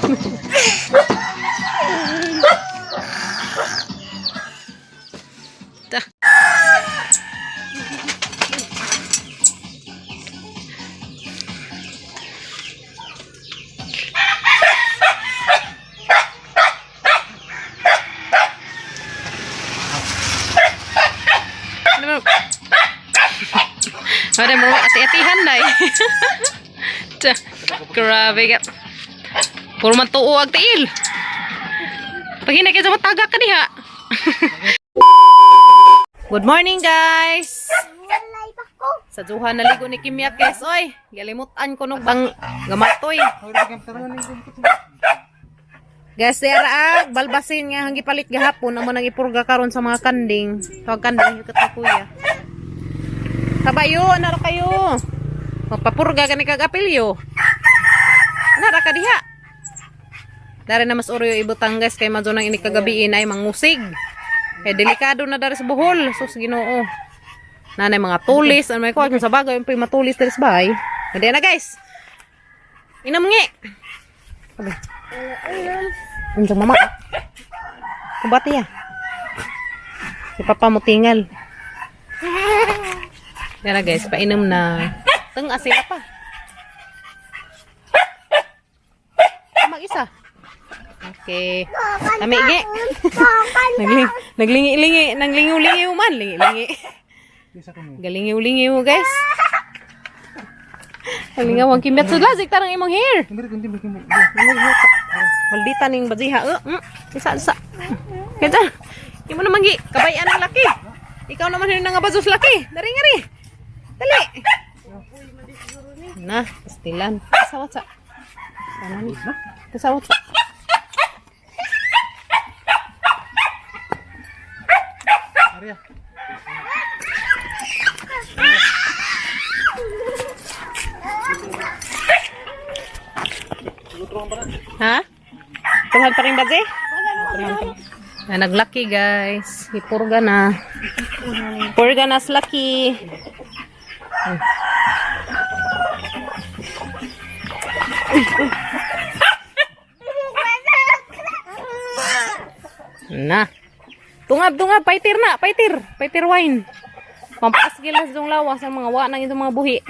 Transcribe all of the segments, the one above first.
Ta. Ano ba? Ano mo ati-atihan na eh. Ta, grabe ka. Puro man tuo ag tiil. Pag hinay sa mataga ka diha. Good morning, guys. Sa duha naligo ni Kimya guys, oy. Galimutan ko nung bang gamatoy. Guys, dira ag balbasin nga hangi palit gahapon amo nang ipurga karon sa mga kanding. Tawag kanding ikat na kuya. Kabayo, nara kayo. Magpapurga gani kag apelyo. Nara ka diha. Dari na mas oryo ibutang, guys, kay madyo nang ini kagabiin ay mangusig. Eh delikado na dari sa Bohol, sus Ginoo. Nanay mga tulis, ano may kuha kung sa bagay yung matulis dari sa bahay. Hindi na, guys. Inom ngi. Sabi. Unsa mama? Kubati ya. Si papa mo tingal. Yan na, guys, painom na. Teng asila pa. Mag-isa. Okay. Lami gi. Nagling naglingi-lingi, naglingiw-lingiw man, lingi-lingi. Galingiw-lingiw, guys. Naglingaw ang kimyat sa lasik tarang imong hair. Maldita ning bajiha. Isa isa. Kaya imo naman gi, kabayan ang laki. Ikaw naman yun nga bazos laki. Dari ngari. Dali. Na, pastilan. Kasawat sa. Sana ni. Kasawat sa. Ha? Tuhan pa rin ba, Zay? Na naglaki, guys. Ipurga na. Purga na sa laki. Na. Tungab, tungab, paitir na, paitir. Paitir wine. Pampaas gilas dong lawas ang mga wa nang itong mga buhi.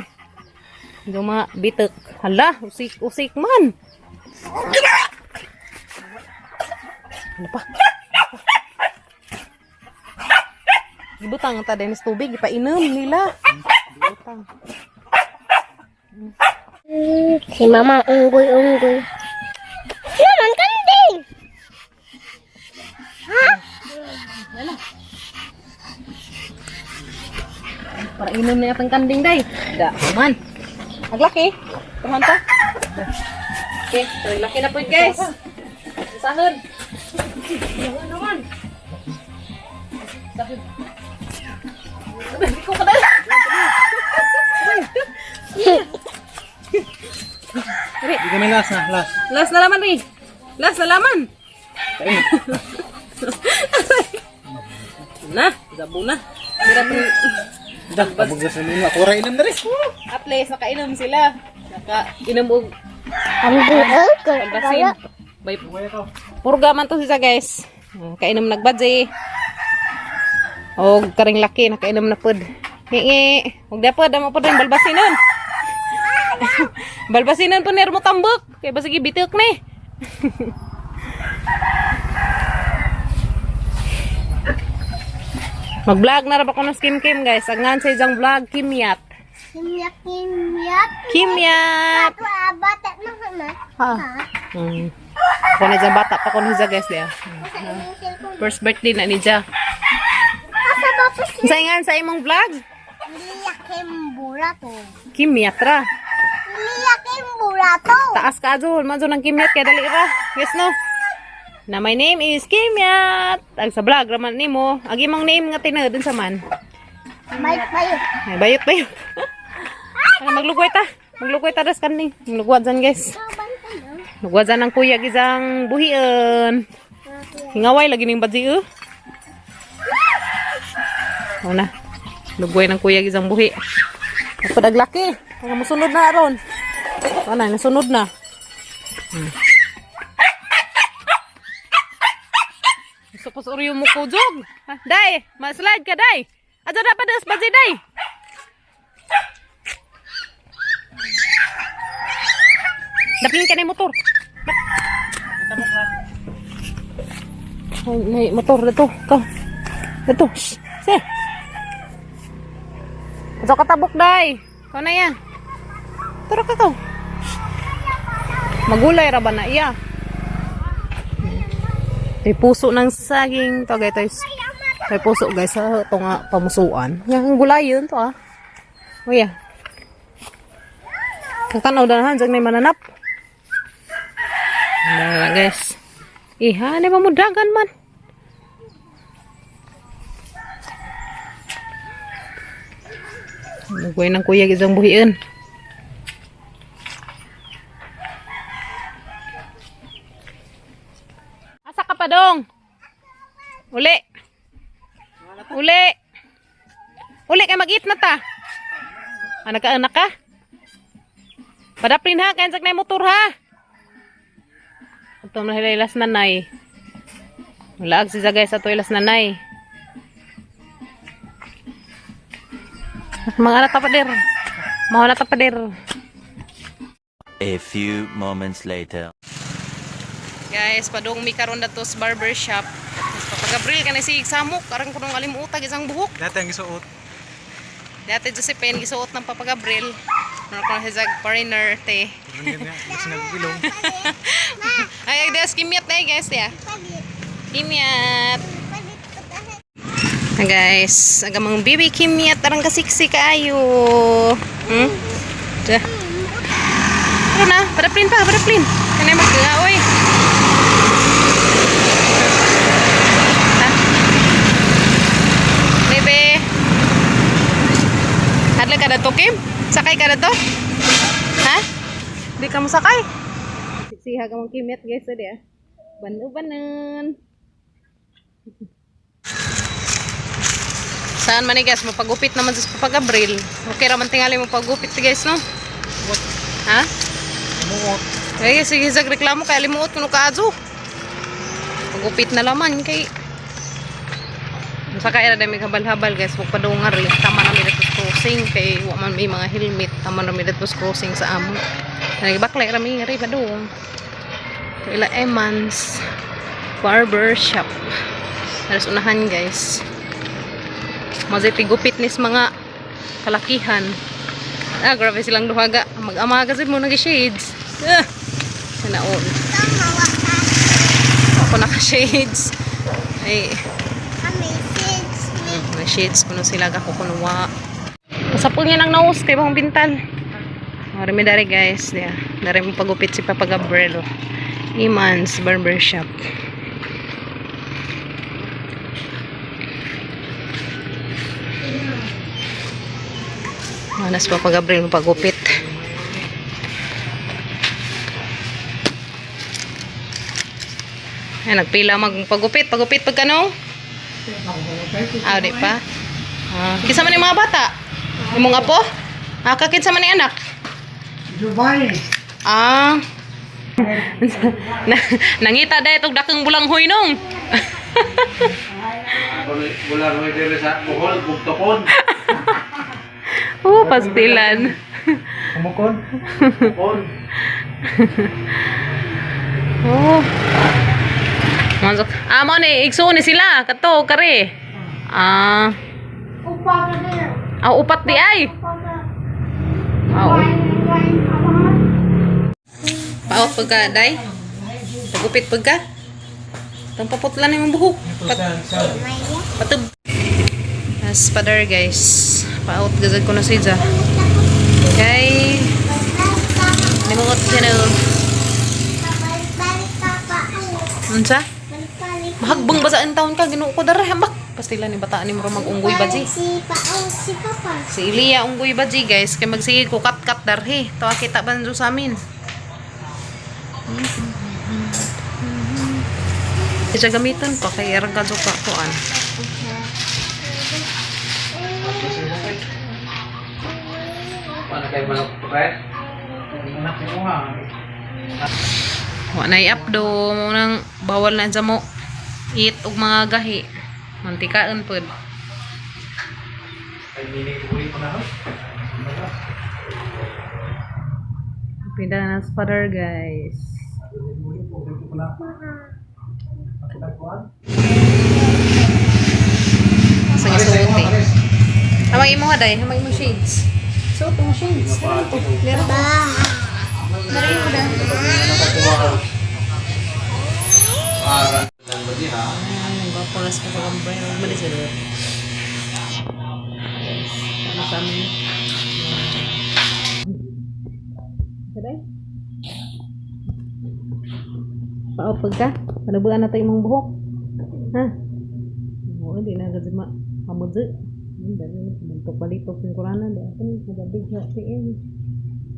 Itong mga bitek. Hala, usik, usik man. Ano pa? Ibutang ta din sa tubig, ipainom nila. Ibutang. Si mama unggoy-unggoy. Naman kanding! Para inom na yatang kanding day. Da, man. Aglaki. Tuhan ta. Okay, so laki na po guys. Sahod. Sahod naman. Sahod. Hindi ko kadala. Hindi kami last na, last. Last na laman, Ri. Last na laman. Na, zabo na. Mira, Dah, tabog na sa nino. Ako rin inom na rin. at least nakainom sila. Nakainom og Kanding balbasin. Bay purga man to siya, guys. Kainom nagbadji. Og karing laki nakainom na pud. Ngi. Og dapat amo pud rin balbasinon. Balbasinon po nir mo tambok. Kay basig bitik ni. Mag-vlog na ra ba ko ng skim kim, guys. Ang sa isang vlog Kimyat. Kimyak, kimyak. Kimyat. Ato abata na na. Ha. Ako na dyan, bata pa ko na dyan, guys. Diya. Sa inyong cellphone. First birthday na ni Ja. Asa ba po si Sa ingan sa imong vlog? Liyakim Burato? Kimyat ra. Liyakim Burato! Taas ka azul, manzo ng Kimyat kaya dali ra. Yes no. Na my name is Kimyat. Ang sa vlog raman nimo. Ang imong name nga tinod sa man. Bayot, bayot. Ay, bayot bayot. Ano maglugway ta? Maglugway ta das kaning. Maglugwad dyan, guys. Lugwad dyan ang kuya gizang buhian. Hingaway lagi ning badzi eh. Oo na. Lugway ng kuya gizang buhi. Napadaglaki. Mga musunod na aron. Wala, nasunod na. Tapos uriyo mo kujog. Ha, day, ma-slide ka day. Adto na pa das baji day. Daplin ka na yung motor. Ay, may motor dito. Ka. Dito. Shh. Si. Adto katabok day. Kau na yan. Tara ka ka. Magulay ra ba na iya? May puso ng saging. To guys, ito may puso guys sa ito nga pamusuan. Yang gulay yun to ah. Oh yeah. Kang tanaw danahan, dyan may mananap. Ano guys. Iha, ni ba mo dagan man? Nagway ng kuya isang buhiin. Asa ka pa dong? Uli. Uli. Uli kay mag-eat na ta. Anak ka, anak ka. Padaplin ha, kaya na yung motor ha. Ito na ilas nanay. Wala si Zagay sa to ilas nanay. Mga anak tapader. Mga anak tapader. A few moments later. Guys, padung mi karon dato sa barber shop. Papa Gabriel kanay si Samok, aron ko nung alimutag isang buhok. Dati ang gisuot. Dati Josephine gisuot ng Papa Gabriel. Ano ko na si Zag foreigner te. Ganyan nga. Gusto nagbilong. Ay, ay, des kimyat na eh, guys ya. Palit. Kimyat. Palit ko tayo. Ah, guys, aga mga baby kimyat arang kasiksi kaayo. Da. Ano na? Paraplin pa, paraplin. Kanay magkaoy. Ha? Bebe. Hadla ka na to, Kim? Sakay ka na to? Ha? Di ka mo sakay? Siksiha ka mong kimyat, guys. Adi ah. Banu-banan. Saan man eh, guys, mapagupit naman sa Papa Gabriel. Okay raman tingali mo pagupit guys, no? Ha? Muot. Ay, sige, sag reklamo kay limuot kuno kaadto. Pagupit na laman kay sa kaya dami habal-habal guys, wag padungar rin. Tama na mi dito sa crossing kay wa man may mga helmet. Tama na mi dito sa crossing sa amo. Nagbaklay ra mi ri padung. Ila Emans Barber Shop. Alas unahan guys. Mazay tigupit nis mga kalakihan. Ah, grabe silang duhaga. Mag-ama kasi mo nag-shades. Ah, sinaon. Tama, wala. Ako naka-shades. Ay, Kami, six, may shades kuno sila ako kunuwa. Masapol niya ng nose kay bahong bintal. Marami dari guys, yeah. Dari mo pagupit si Papa Gabriel. Iman's Barber Shop. Manas Papa Gabriel mo pagupit. Ay, nagpila magpagupit. Pagupit pag kanong? Ah, di pa. Ah, kinsa man yung mga bata? Imong apo? Ah, kakinsa man yung anak? Dubai. Ah. Na, nangita dahil itong dakang bulanghoy nung. Bulan mo diri sa Bohol, Bugtokon. Oh, pastilan. Kumukon. Bukon. Oh. Masok. Ah, mo ni igsuon ni sila kato kare. Ah, Upa ka na. ah upat di ay. Upa ka. Ah, Wine, wine, awa. paot pagka day. Pagupit pagka. Tang paputlan imong buhok. Pat Maya. patub. As padar guys. Paot gazad ko na siya. Kay limuot siya na. Balik-balik papa. Unsa? Balik-balik. Mahagbang ba sa taon ka Ginoo ko dara hambak. Pastila ni bataan ni mura mag-unggoy ba ji. Si pao, si papa. Si Ilya unggoy ba ji guys kay magsige ko kat-kat darhi. Tawa kita banjo sa amin. Siya gamiton pa kay arang kadyo ka kuan. Paano kayo manok pre? Anak ni Muha. Wa na i-updo mo nang bawal na sa mo. Eat og mga gahi. Mantikaon pod. Ay, nini-uli ko na ho. Pida na sa father, guys. Sa gisuot eh. Hamang imo day, hamang imo shades. Suot mo shades. Meron ba? Meron mo da. Para lang ba di ha? Ay, gwapo na sa pag-umbrella. Mali sa doon. Guys, ano sa amin? Saday? Paupag ka? Panabuan na tayo imong buhok. Ha? Oo, di na agad ma hamudzi. Hindi, dali. Muntok balitok yung kurana. Di ako, magabig sa tiil.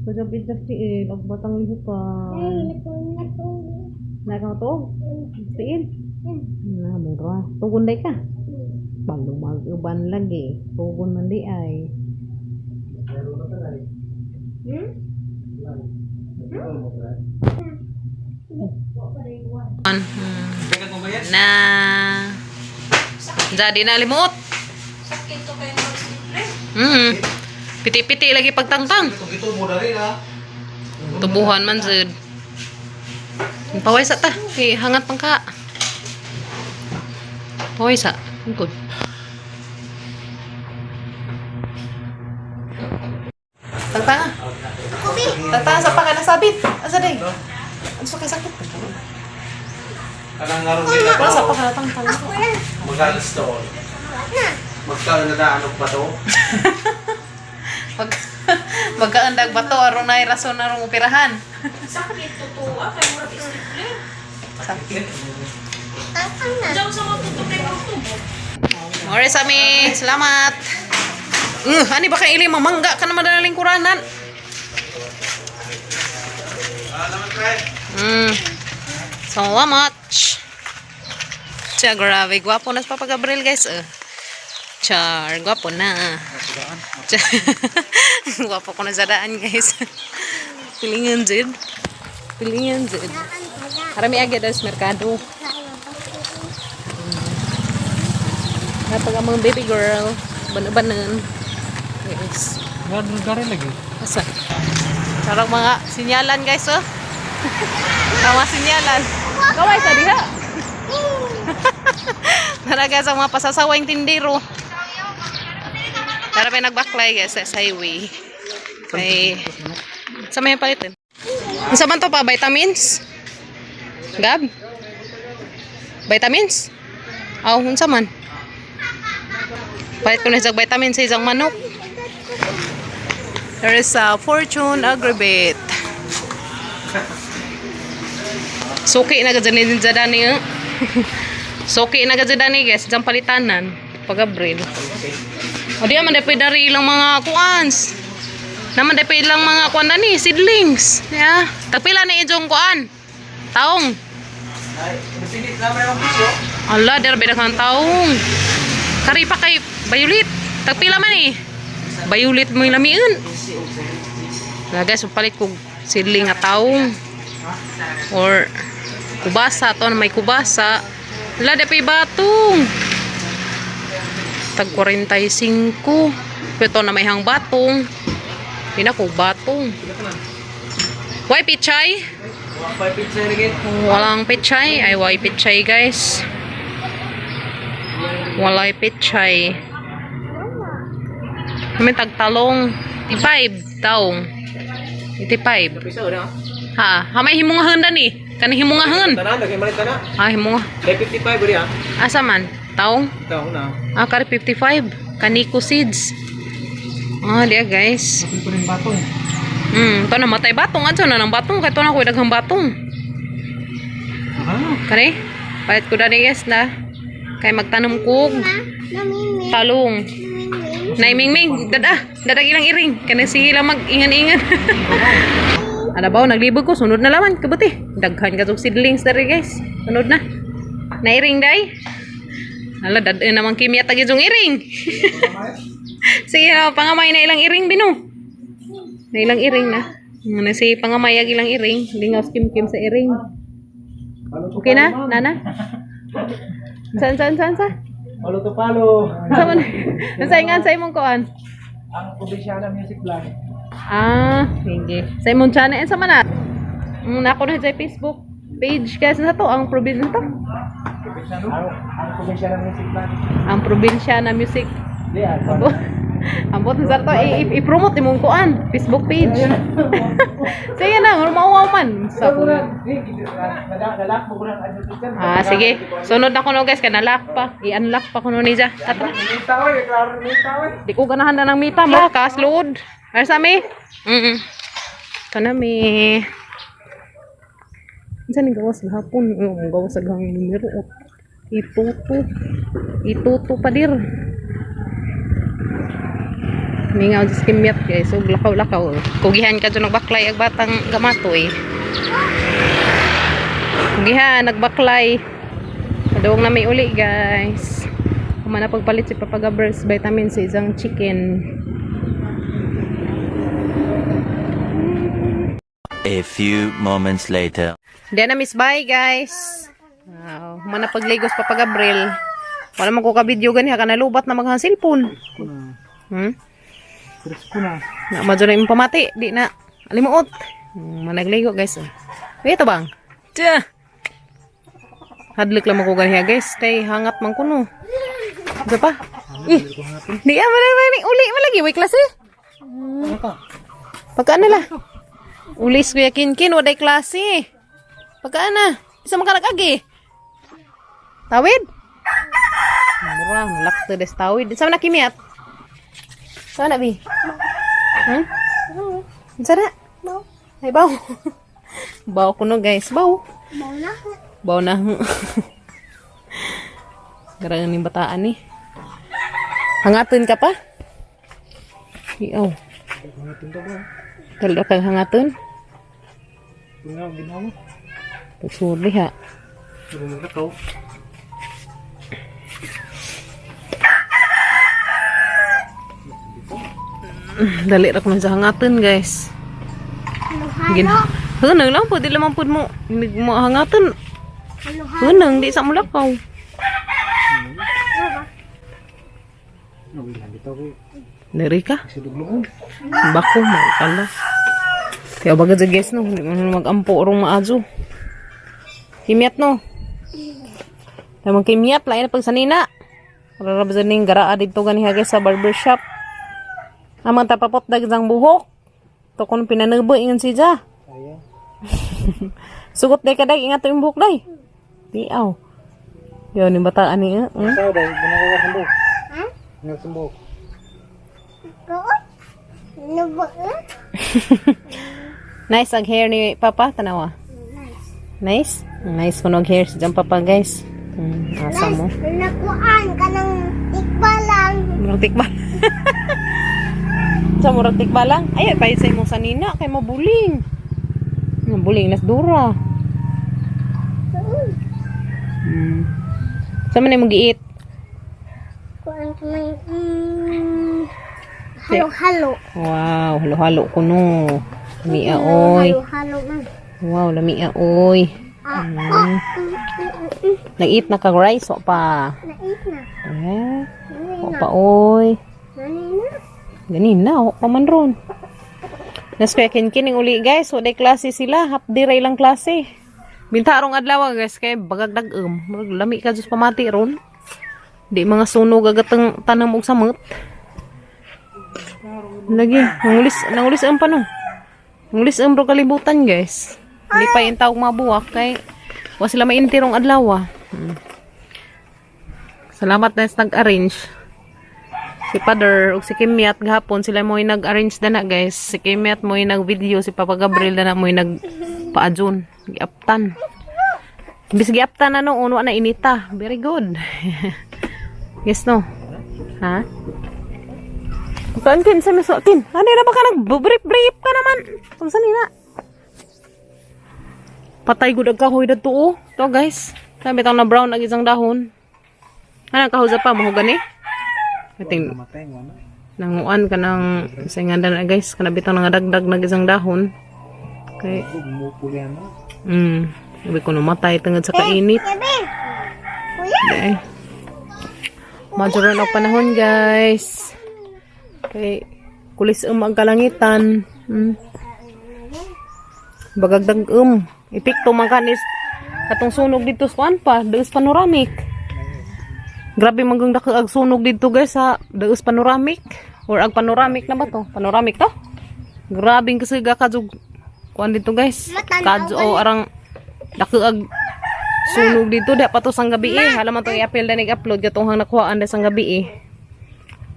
Magabig sa tiil. Ang batang lihukan. Ay, natulog. Nakatuog? Tiil? Na, mura. Tugon day ka. Balumag uban lagi. Tugon man di ay. Na. Jadi na limot. Piti-piti lagi pagtangtang. Kung ito mo na rin ha. Tubuhan man zud. Paway sa ta. Kay hangat pang ka. Paway sa. Good. Tangtanga. Tangtanga sa paka nasabit. Asa day? Ano sa kay sakit? Kanang nga ron sila Wala sa ba? paka natangtang. Magkano store? Magkano na daan og bato? Mag magkaandag bato aron na rason na rong operahan. Sakit, totoo ah, kay murag isipin. Sakit. Tatang na. Diyan sa mga tutuloy ang tubo. Alright, Sami. Salamat. Ani ba kay ili mamangga ka naman na lingkuranan? Salamat. Char, grabe. Gwapo na sa Papa Gabriel, guys. Char, gwapo na. Char. Gwapo ko na sa daan, guys. Pilingan, Zid. Pilingan, Zid. Daan pala. Harami agad sa merkado. Kapag ang mga baby girl, ban-banan. Guys. Gari lagi. Asa? Sarang mga sinyalan, guys, oh. Tama sinyalan. Kaway sa diha. Tara guys, ang mga pasasawang tindero. Tara may nagbaklay guys sa highway. Kay sa may palitin. Unsa man to pa vitamins? Gab? Vitamins? Aw, unsa man? Palit ko na isang vitamins sa isang manok. There is a Fortune Agribit. Suki na gud ni Zadani. Eh. Suki na gud ni guys, dyan palitanan pag Abril. O di man dapay dari ilang mga kuans. Naman dapay ilang mga kuan ni seedlings. Ya, tagpila ni ijong kuan. Taong. Ay, napilit na may mga presyo. Ala, der beda kang taong. Kari pa kay Bayulit. Tagpila man eh. Bayulit mo yung lamiun. Wala guys, palit kog seedling nga taong. Or kubasa. To na may kubasa. Wala, di pa batong. Tag 45. Pero to na may hang batong. Hindi na ko batong. Why pichay? Wa pizza lagi. Walang pechay. Ay, why pechay, guys. Walay pechay. Kami tagtalong. 85 taong. 85. Piso na. Ha, ha may himungahan dan eh. Kani himungahan. Tanan lagi malit na. Ah, himunga. Kay 55 ri ha. Asa man? Taong? Taong na. Ah, kari 55. Kaniko seeds. Ah, diya guys. Ito rin batong. To namatay batong. Adto na ng batong. Kay to na ko daghang batong. Ah, Kani? Palit ko dani guys na. Kay magtanom kog Namiming. talong. Namiming. Naimingming, dada, dadag ilang iring. Kani sige lang mag-ingan-ingan. Ano ba, naglibog ko, sunod na laman, kabuti. Daghan ka tong seedlings dari guys. Sunod na. Nairing day. Ala, dad naman kimya tagi yung iring. Sige na, pangamay na ilang iring bino. Na ilang iring na. Ano si pangamay ag ilang iring, lingaw kim kim sa iring. Okay na, nana? Saan, saan, saan, saan? Palo to palo. Sa man? Sa ingan sa imong kuan? Ang Probinsyana Music Vlog. Ah, sige. Sa imong channel sa man na? Nako na sa Facebook page guys na to ang probinsya to. Ang Probinsyana Music Vlog. Ang probinsya na music. Di ah. Ambot. Ambot na sa to i-promote imong kuan Facebook page. Sige na, mauwaw man sa Nalak mo ko ng advertisement. Ah, sige. Sunod na kuno guys, kanalak pa. I-unlock pa kuno niya. Ato na. Mita oy, klaro mita oy. Di ko ganahan na ng mita mo. Kasload. Ay, sa mi? Ito na mi. Saan ang gawas gahapon? Ay, ang gawas sa gahang numero. Ituto. Ituto pa dir. Mingaw sa kimyat guys. So, lakaw-lakaw. Kugihan ka dyan nagbaklay ag batang gamatoy. Kugihan, nagbaklay. Padung na may uli guys. Kumana pagpalit si Papa Gabers vitamin sa isang chicken. A few moments later. Hindi na miss bye guys. Wow, humana pagligos Papa Gabriel. Wala man ko ka video gani ka nalubat na maghang cellphone. Presko na. Na madyo na imong pamati, di na alimuot. Managligo guys. Oh. Wait bang. Tsa. Hadlok lang ko ganiha guys, kay hangat man kuno. Isa pa? Ih. Di ah, malay malay uli malagi way klase. Pagkaan nila? Ulis kuya Kinkin, waday klase. Pagkaan na? Isa man ka nag-agi. Tawid? Mura, nalakto des tawid. Sa man na kimiyat? Sa na bi? Sa na? Baw. Ay, baw. Baw ko no guys, baw. Baw na. Baw na. Garangan yung bataan eh. Hangatun ka pa? Iyaw. Hangatin to ba? Kaldo kang hangatun? Ginawa, ginawa. Pagsuli ha. Ginawa to. Dali ra ko man sa hangatun guys. Gin. Halo-halo. Hunang lang po, di lamang po mo. Mo hangatun. Halo-halo. Hunang, di sa mulakaw. Nawilan dito ko. Diri ka. Siluglungon. Bako, makala. Kaya baga sa guys no, hindi mo na mag-ampo orong maadyo. Kimyat no. Tamang kimyat, lain na pagsanina. Rarabzan ning garaa dito ganiha guys sa barber shop. Amang tapapot dagsang buhok. To kung pinanebo ingon si Ja. Sayang. Sugot day kaday ingat to yung buhok day. Diaw. Yun, yung bataan niya. Sao dai ginagawa sa buhok? Ha? Ginagawa sa buhok. Goot. Nubo. Nice ang hair ni Papa, tanawa. Nice. Nice? Nice kuno ang hair si Jam Papa, guys. Asa mo? Nice. Nakuan ka ng tikba lang. Murag tikba. Sa murag tikba lang. Ay, pahit sa imong sanina kay mabuling. Mabuling nas dura. Sa man imong giit? Kuan ka ng halo-halo. Wow, halo-halo kuno. Lamia oy. Halo-halo man. Wow, lamia oy. Ah, oh. Nag-eat na kag rice wa pa. Nait na. Eh, Nani wa na. pa oy. Nani na. Ganin na, wa pa man ron. Nas kuya kinkining uli guys, waday klase sila, half day ra ilang klase. Binta arong adlaw guys kay bagag dag-um, murag lami ka jud pamati ron. Di mga sunog agatang tanam og samot. Lagi, nangulis nangulis ang pa no. Nangulis ang bro kalibutan guys. Di pa yung tawag mga buwak kay wa sila maintirong adlaw. Salamat na sa nag-arrange. Si Father ug si Kimyat gahapon sila mo'y nag-arrange na na guys. Si Kimyat mo'y nag-video, si Papa Gabriel na na mo'y nagpaadjon, giaptan. Imbis giaptan na noon, wa na inita. Very good. Yes no. Ha? Kaan kin sa misotin. Ano na ba ka nag-brief-brief ka naman? Kung saan na? Patay gud ang kahoy dadto oh. To guys. Sabi tang na brown ang isang dahon. Ano kahoy pa mahugan eh? Ating Namatay mo na. nanguan ka ng sa nga na guys kana bitang nga dagdag nag isang dahon. Kay Mupuli na. sabi ko namatay tungod sa kainit. Kevin. Kuya. Okay. Maduro na panahon, guys. Kay kulis ang kalangitan. Bagagdag Epekto man kanis katong sunog dito sa kuan pa, Daus Panoramic. Grabe man dako ag sunog dito, guys, sa Daus Panoramic or ag Panoramic na ba to? Panoramic to? Grabe kasi kadjog kuan dito, guys. Matanaw Kadyo o arang dako ag sunog dito da pa to sang gabi eh. Alam mo to i-appeal na nag-upload katong hang nakuhaan da sang gabi eh.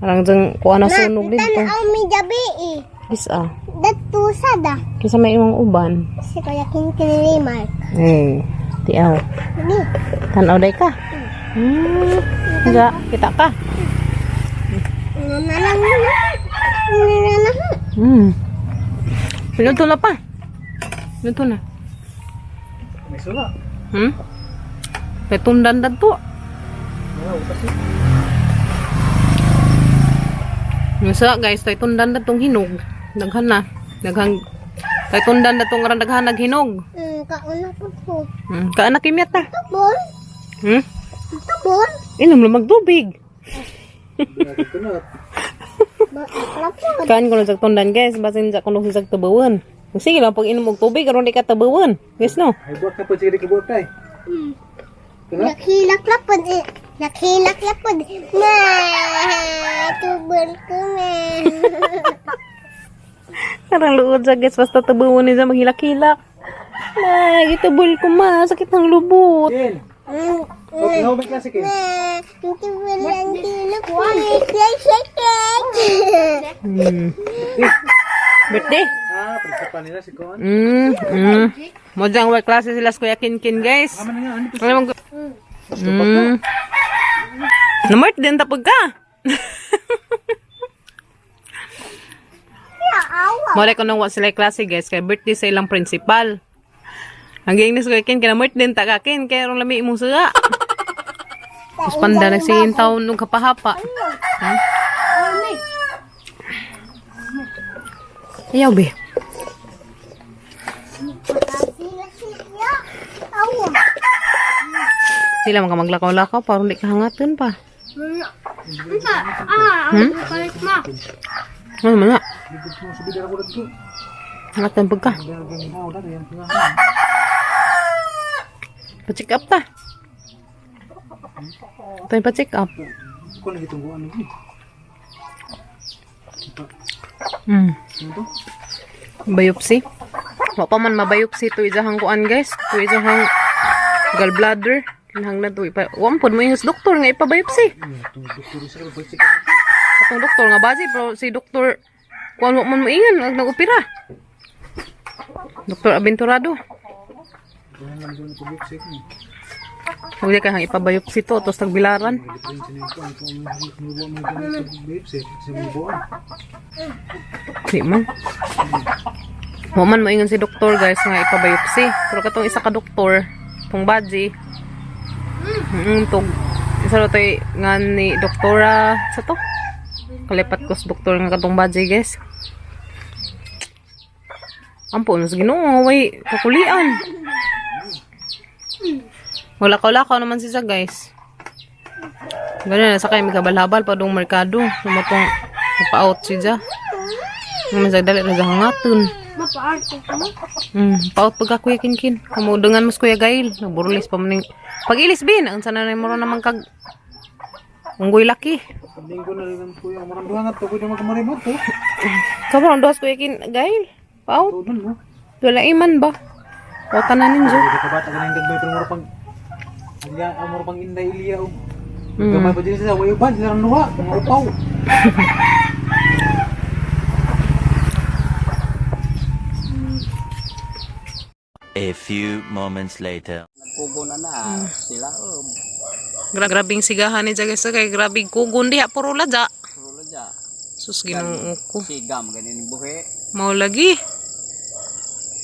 Arang jang kuan na sunog dito. Tanaw mi gabi eh. Isa. Datu sada. Kisa may imong uban. Si Kuya Kinkin ni Mark. Eh, tiaw. Ni. Tanaw day ka. Ja, kita ka. Ano na lang na. Ano na lang. Pinuto na pa. Pinuto na. May sula. May tundan na to. Wala, utas eh. Yung sa guys, tay tundan na tong hinog. Daghan na. Daghang tay tundan na tong daghan naghinog. Kauna po ko. Kaan na kimyat na. Tubol. Tubol. Inom lang magtubig. Dito na. Ba, Kaan ko na sa tundan, guys, basin sa kuno sa tubawan. Sige lang pag inom og tubig aron di ka tabawan. Guys no. Ay, buwak na po. Sige, di ka buwak tay. Naghilak lapod eh. Naghilak lapod. Ma, tubol ko ma. Karang luod sa guys, basta tabawan niya maghilak-hilak. Ma, gitubol ko ma, sakit ng lubot. Ken! Okay, how may klase, Ken? Ma, tubol ang hilak ko. Shake, shake, shake. Birthday. Ah, principal nila si Kuan. Mo diyang work klase sila sa Kuya Kinkin, guys. Tama na nga, ano Ano mag. Namart din tapag ka. Mora ko nung wa sila klase, guys, kay birthday sa ilang principal. Ang ging ni Kuya Ken, kinamart din ta ka Ken, kay aron lami imong suga. Tapos panda nagsiging taon nung kapahapa. Ha? Ayaw, be. Sila siya. Awa. Sila mga maglakaw-lakaw, parang di ka hangatin pa. Ah, ang kalit ma. Ano man na? Hangatan pagka. Pa-check up ta. Ito yung pa-check up. Kuan lagi tungguan lagi. Ano to? Biopsy. Wa pa man mabiopsy to isahang kuan, guys. To isahang gallbladder. Kinahang na to ipa. Wa man pud mo ingos doktor nga ipa-biopsy. Atong doktor nga bazi pero si doktor kuan wa man moingan ag nag-opera. Doktor Aventurado. Huwag ka hang ipa-biopsy to, tapos tagbilaran. Di man. Wa man moingon si doktor, guys, nga ipa-biopsy. Pero katong isa ka doktor, tong baji. Tong isa ra toy nga ni doktora sa to. Kalipat ko sa doktor nga katong baji, guys. Ampo na sa Ginoo, way kakulian. Wala ka lakaw naman siya, guys. Ganun na sa kay maghabal-habal pa dong merkado. Lumatong pa-out siya. Naman dali ra sa hangatun. Mapaarte ko mo. Paot pagka Kuya Kinkin. Kamudangan mas Kuya Gail. Nagburulis pa maning. Pag-ilis bin, ang sana na mo naman kag unggoy laki. Linggo na rin po yung marang duha nga to, pwede magkamarimot to. Sobrang duhas Kuya Kin Gail. Paot. Tunon mo. Wala iman ba? O tanan ninyo. Hindi ka bata ganang gagmay pero mura pang Ilya, ah, mura pang inday Ilya oh. Gamay pa din sila, wayo ban sila ang luha, mga upaw. A few moments later. Nagkugo na na sila. Oh, Grabing sigahan ni guys kay grabing kugon diha puro ladya. puro dya. Sus, Ginoo ko. Siga, maganin buhi. Mao lagi.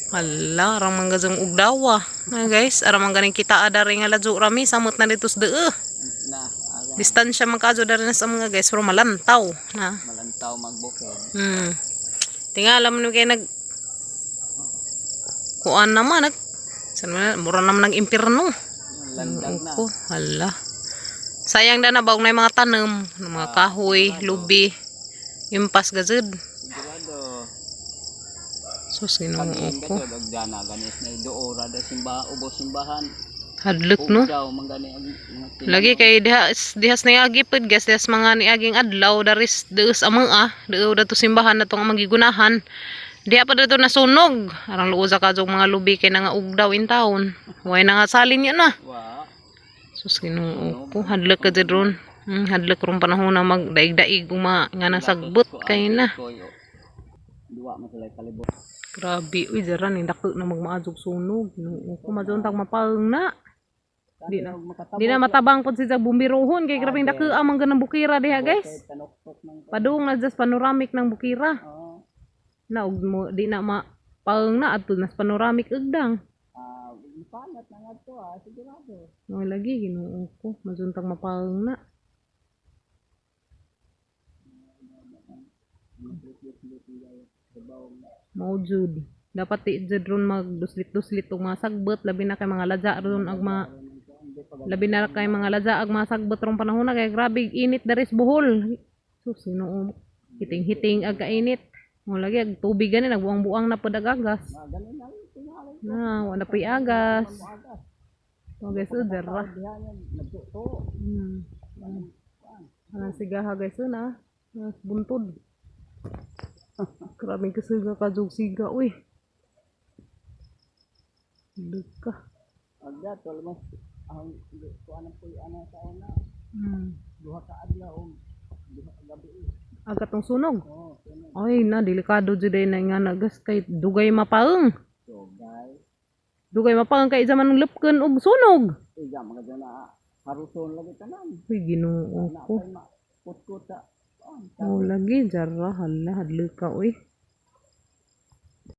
Hala, arang manggazang ugdawa. Na guys, arang mangganing kita adari nga ladyo rami samot na dito sa dee. Na, aga, Distansya man kaadyo dari na sa mga guys, pero malantaw na. malantaw magbukid. Tingala mo kay nag kuan naman nag san man mura naman nag impierno. Landag na. Ko, hala. Sayang da na baog na yung mga tanom, ng mga kahoy, lubi, yung gazud. Sigurado. Sus, Ginoo Pag-iin ko. ka to, dagdana, ganis na doora da simba, ubos simbahan. Hadlok no. Ugdaw, manggani ang mga Lagi kay dihas dihas niagi pud guys, dihas mga niaging adlaw daris deus amang ah, deo dato simbahan na tong magigunahan. Diha pa dato nasunog. Arang luoza ka jog mga lubi kay nga ugdaw in town. Way na nga salin niya na. Wa. Sus, Ginoo ko, hadlok ka jud ron. Hadlok ron panahon na magdaig-daig uma nga nang sagbot kay na. Koy, oh. Duwa man sila kalibot. Grabe, uy dira ni dako na magmaadjog sunog. Ginoo ko, madyon tag mapaeng na. Di na di na matabang pud si jag bumbirohon kay grabeng dako ang mga ganang bukira diha, guys. Tanoktok ng Padung na just panoramic ng bukira. oh, Na og mo di na ma paeng na adto nas panoramic ugdang. ah, panat na nga to ah, sigurado. No lagi, Ginoo ko, majuntang mapaeng na. Mao jud. Dapat di jud ron magduslit-duslit og mga sagbot labi na kay mga ladya ron ag mga labi na kay mga ladya ag mga sagbot rong panahon na kay grabe init daris Bohol. Sus, Ginoo. Hiting-hiting ag kainit. Mo lagi ag tubig gani nagbuang-buang na pud ag agas. Na, wala pa'y agas. So guys, oh, dara. Anang sigaha guys, oh, na. Nas buntod. Grabing kasiga ka jug siga, uy. Duka. Agda tol mas ang kuan ang puy ana sa una. Duha ka adlaw og duha ka gabi. Agat tong sunog. Ay na, delikado jud ay na nga nagas kay dugay mapaeng. So guys, Dugay mapaeng kay isa man ang lupken og sunog. iga mga dyan na haruson lagi tanan. Uy, Ginoo ko. Kay ma kutkot sa Oh, lagi jara hala hadlok ka uy.